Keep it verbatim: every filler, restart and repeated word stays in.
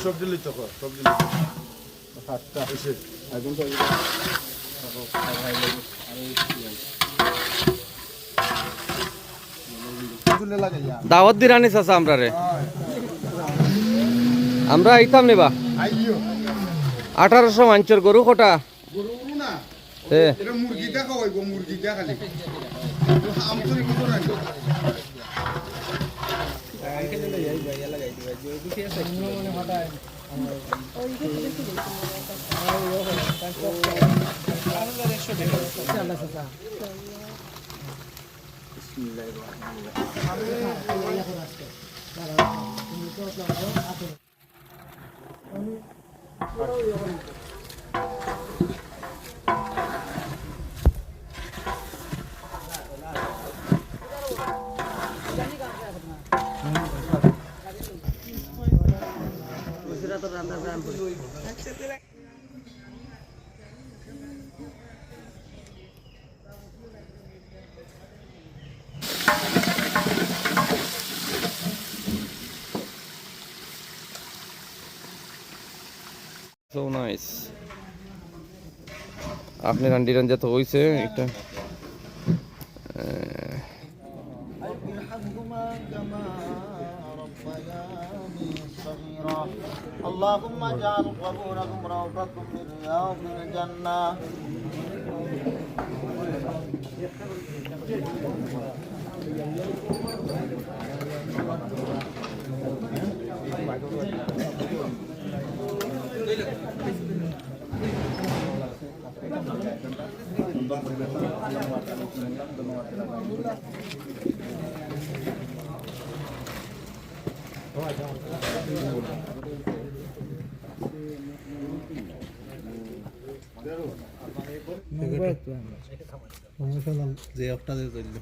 সবজি লইতে কর, সবজি লইতে কর। সাতটা। এসে। একদম তো। দাওয়াত দিরানি চাচা আমরারে। আমরা আইতাম নি বা। আইও। আঠারোশো মানষর গরু কটা? গরু, গরু না। এ। এটা মুরগিটা খাওয়াইবো, মুরগিটা খালি। আম তো রেখে তো নাই। So nice. আপনি রান্ডি রাঞ্জা তো হইছে একটা। আহ, اللهم اجعل قبورهم روضة من رياض الجنة. যে একটা যে চলল।